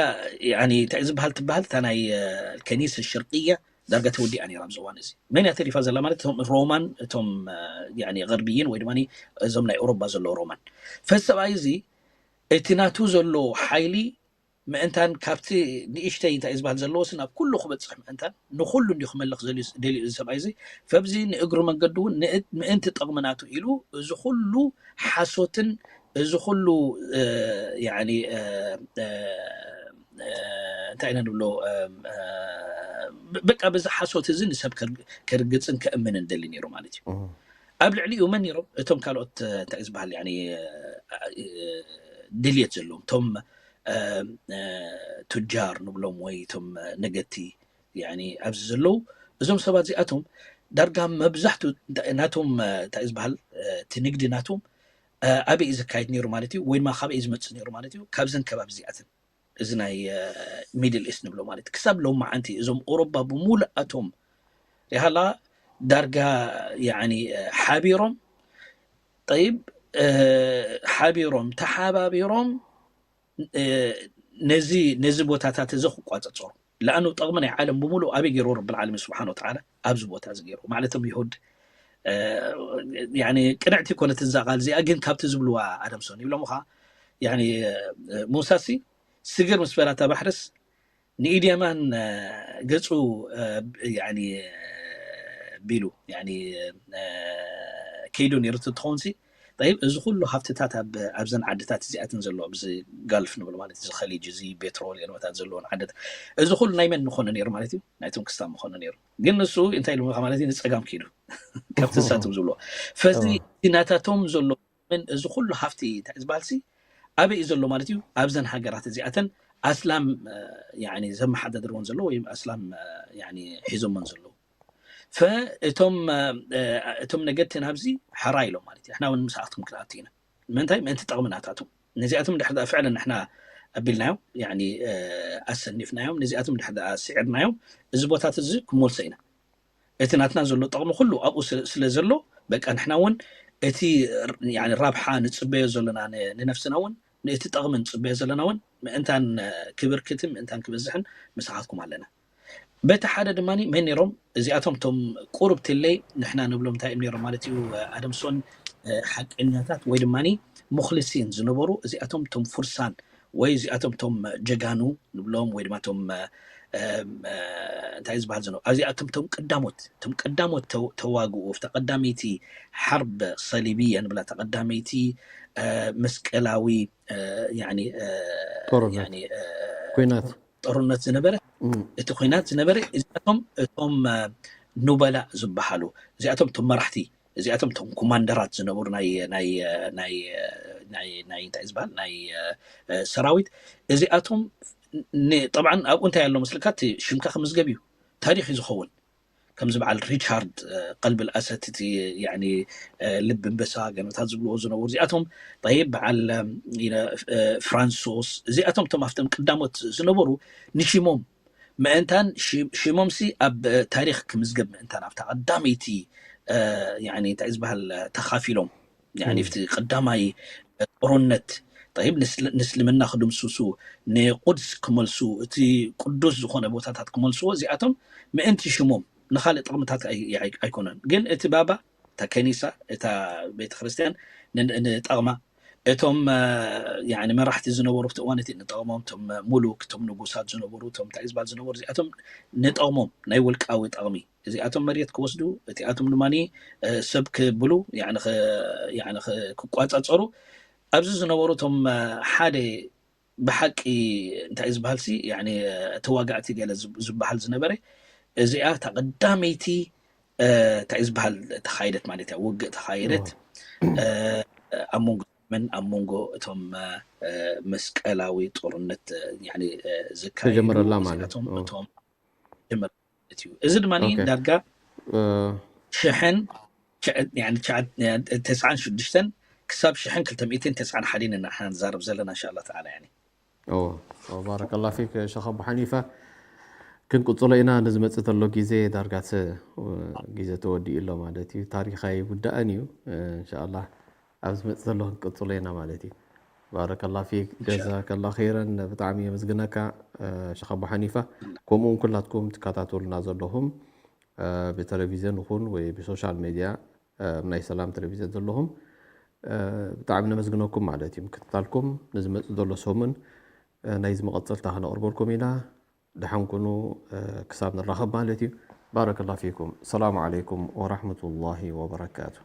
እንታይ ዝበሃል ትበሃል እታ ናይ ከኒሰ ሽርቅያ ዳርጋ ተወዲኣ ነይራ ኣብዚ እዋን እዚ። መን እያ ተሪፋ ዘላ ማለት እቶም ሮማን እቶም غربيين ወይ ድማ እዞም ናይ ኤውሮጳ ዘለዉ ሮማን። ፈዚ ሰብኣይ እዚ እቲ ናቱ ዘሎ ሓይሊ ምእንታን ካብቲ ንእሽተይ እንታይ ዝበሃል ዘለዎ ናብ ኩሉ ክበፅሕ ምእንታን ንኩሉ እንዲ ክመልኽ ደልዩ እዚ ሰብኣይ እዚ። ፈብዚ ንእግሪ መንገዱ እውን ምእንቲ ጥቕሚ ናቱ ኢሉ እዚ ኩሉ ሓሶትን እዚ ኩሉ እንታይ ኢና ንብሎ በቃ በዚ ሓሶት እዚ ንሰብ ከርግፅን ከእምንን ደሊ ነይሩ ማለት እዩ። ኣብ ልዕሊኡ መን ነይሮም እቶም ካልኦት እንታይ ዝበሃል ድልየት ዘለዎም እቶም ቱጃር ንብሎም ወይ እቶም ነገቲ ኣብዚ ዘለዉ እዞም ሰባት እዚኣቶም ዳርጋ መብዛሕቱ ናቶም እንታይ ዝበሃል እቲ ንግዲ ናቶም ኣበይ እዩ ዝካየድ ነይሩ ማለት እዩ ወይ ድማ ካበይ እዩ ዝመፅእ ነይሩ ማለት እዩ ካብዘን ከባቢ እዚኣተን እዚ ናይ ሚድል ኢስት ንብሎ ማለት ክሳብ ሎም መዓንቲ እዞም ኦሮባ ብምሉእ ኣቶም ሪሃላ ዳርጋ ሓቢሮም ጠይብ ሓቢሮም ተሓባቢሮም ነዚ ነዚ ቦታታት እዚ ክቋፀፀሩ ለኣኑ ጠቕሚ ናይ ዓለም ብምሉእ ኣበይ ገይርዎ ረብል ዓለሚን ስብሓን ወተዓላ ኣብዚ ቦታ እዚ ገይርዎ ማለቶም ይሁድ ቅንዕቲ ኮነት እዛ ቃል እዚኣ ግን ካብቲ ዝብልዋ ኣደምሶን ይብሎምኻ ሙሳሲ ስግር ምስ በላታ ባሕርስ ንኢድየማን ገፁ ቢሉ ከይዱ ነይሩ ትትኾንሲ ጠይብ እዚ ኩሉ ሃፍትታት ኣብዘን ዓድታት እዚኣትን ዘሎ ኣብዚ ጋልፍ ንብል ማለት እዚ ከሊጅ እዚ ቤትሮል ገለመታት ዘለዎን ዓድታት እዚ ኩሉ ናይ መን ምኾነ ነይሩ ማለት እዩ ናይቶም ክስታን ምኾነ ነይሩ ግን ንሱ እንታይ ኢሉ ማለት እዩ ንፀጋም ከይዱ ካብቲ ንሳቶም ዝብልዎ ፈዚ ናታቶም ዘሎ ምን እዚ ኩሉ ሃፍቲ እንታይ ዝበሃልሲ ኣበይ እዩ ዘሎ ማለት እዩ ኣብዘን ሃገራት እዚኣተን ኣስላም ዘመሓዳድርዎን ዘሎ ወይ ኣስላም ሒዞሞን ዘለዉ ፈእቶም እቶም ነገድቲ ናብዚ ሕራ ኢሎም ማለት እዩ ሕና እውን ምስ ኣኽትኩም ክንኣቱ ኢና ምንታይ ምእንቲ ጠቕሚ ናታቶም ነዚኣቶም ድሕር ፍዕለን ንሕና ኣቢልናዮም ኣሰኒፍናዮም ነዚኣቶም ድሕር ስዒርናዮም እዚ ቦታት እዚ ክመልሶ ኢና እቲ ናትና ዘሎ ጠቕሚ ኩሉ ኣብኡ ስለ ዘሎ በቃ ንሕና እውን እቲ ራብሓ ንፅበዮ ዘለና ንነፍስና እውን እቲ ጠቕሚ ንፅበዮ ዘለና እውን ምእንታን ክብርክትን ምእንታን ክበዝሕን ምሳኻትኩም ኣለና በቲ ሓደ ድማ መን ነይሮም እዚኣቶም ቶም ቁሩብ ትለይ ንሕና ንብሎም እንታይ እዮም ነይሮም ማለት እዩ ኣደምሶን ሓቀኛታት ወይ ድማ ሙክልሲን ዝነበሩ እዚኣቶም ቶም ፍርሳን ወይ እዚኣቶም ቶም ጀጋኑ ንብሎም ወይ ድማ ቶም እንታይ ዝበሃል ዝነ ኣብዚኣቶም ቶም ቀዳሞት ቶም ቀዳሞት ተዋግኡ ኣብታ ቀዳመይቲ ሓርብ ሰሊብያ ንብላ እታ ቀዳመይቲ መስቀላዊ ኩናት ጦርነት ዝነበረ እቲ ኩናት ዝነበረ እዚኣቶም እቶም ኑበላ ዝበሃሉ እዚኣቶም እቶም መራሕቲ እዚኣቶም እቶም ኮማንደራት ዝነበሩ ናይ ናይ ናይ ናይ ናይ እንታይ ዝበሃል ናይ ሰራዊት እዚኣቶም ጠብዓ ኣብኡ እንታይ ኣሎ መስልካ እቲ ሽምካ ክምዝገብ እዩ ታሪክ እዩ ዝኸውን ከምዚ በዓል ሪቻርድ ቀልብል ኣሰት እቲ ልቢ እምበሳ ገነታት ዝብልዎ ዝነበሩ እዚኣቶም ጠይብ በዓል ፍራንሶስ እዚኣቶም እቶም ኣብቶም ቀዳሞት ዝነበሩ ንሽሞም ምእንታን ሽሞምሲ ኣብ ታሪክ ክምዝገብ ምእንታን ኣብታ ቀዳመይቲ እንታይ ዝበሃል ተካፊሎም ኣብቲ ቀዳማይ ጦርነት ጠይብ ንእስልምና ክድምስሱ ንቁድስ ክመልሱ እቲ ቅዱስ ዝኾነ ቦታታት ክመልስዎ እዚኣቶም ምእንቲ ሽሞም ንኻልእ ጥቕምታት ኣይኮነን። ግን እቲ ባባ፣ እታ ከኒሳ፣ እታ ቤተክርስትያን ንጠቕማ፣ እቶም መራሕቲ ዝነበሩ ኣብቲ እዋን እቲ ንጠቕሞም፣ እቶም ሙሉክ፣ እቶም ንጉሳት ዝነበሩ፣ እቶም እንታይ ዝበሃል ዝነበሩ፣ እዚኣቶም ንጠቕሞም፣ ናይ ውልቃዊ ጠቕሚ፣ እዚኣቶም መሬት ክወስዱ፣ እቲኣቶም ድማ ሰብ ክብሉ፣ ክቋፃፀሩ፣ ኣብዚ ዝነበሩ እቶም ሓደ ብሓቂ እንታይ ዝበሃል ሲ ተዋጋእቲ ገለ ዝበሃል ዝነበረ፣ እዚኣ እታ ቀዳመይቲ እንታይ ዝበሃል ተኻየደት ማለት እያ፣ ውግእ ተኻየደት ኣብ መንጎ ምን ኣብ መንጎ እቶም መስቀላዊ ጦርነት ዝካየዱ ተጀመረላ ማለት እዚኣቶም እቶም ጀመረ ማለት እዩ። እዚ ድማ ዳርጋ ሽሕን ተስዓን ሽዱሽተን ክሳብ ሽሕን ክልተ ሚእትን ተስዓን ሓደን ኢና ንዛረብ ዘለና እንሻላ ተዓላ። ባረከላ ፊክ ሸኽ ኣቡ ሓኒፈ። ክንቅፅሎ ኢና፣ ንዝመፅእ ዘሎ ግዜ ዳርጋት ግዜ ተወዲኡ ኣሎ ማለት እዩ። ታሪክ ኣይውዳእን እዩ። እንሻላ ኣብ ዝመፅእ ዘሎ ክንቅፅሎ ኢና ማለት እዩ። ባረከላ ፊክ ጀዛከላ ኸይረን። ብጣዕሚ የመስግነካ ሸኽ ኣቡ ሓኒፈ። ከምኡ እውን ኩላትኩም ትከታተሉና ዘለኹም ብቴሌቪዝን ይኹን ወይ ብሶሻል ሜድያ ናይ ሰላም ቴሌቪዝን ዘለኹም ብጣዕሚ ነመስግነኩም ማለት እዩ። ምክትታልኩም ንዝመፅእ ዘሎ ሰሙን ናይ ዝመቐፀልታ ከነቕርበልኩም ኢና። ደሓን ኩኑ ክሳብ ንራኸብ ማለት እዩ። ባረከላ ፊኩም። ሰላሙ ዓለይኩም ወራሕመቱላሂ ወበረካቱ።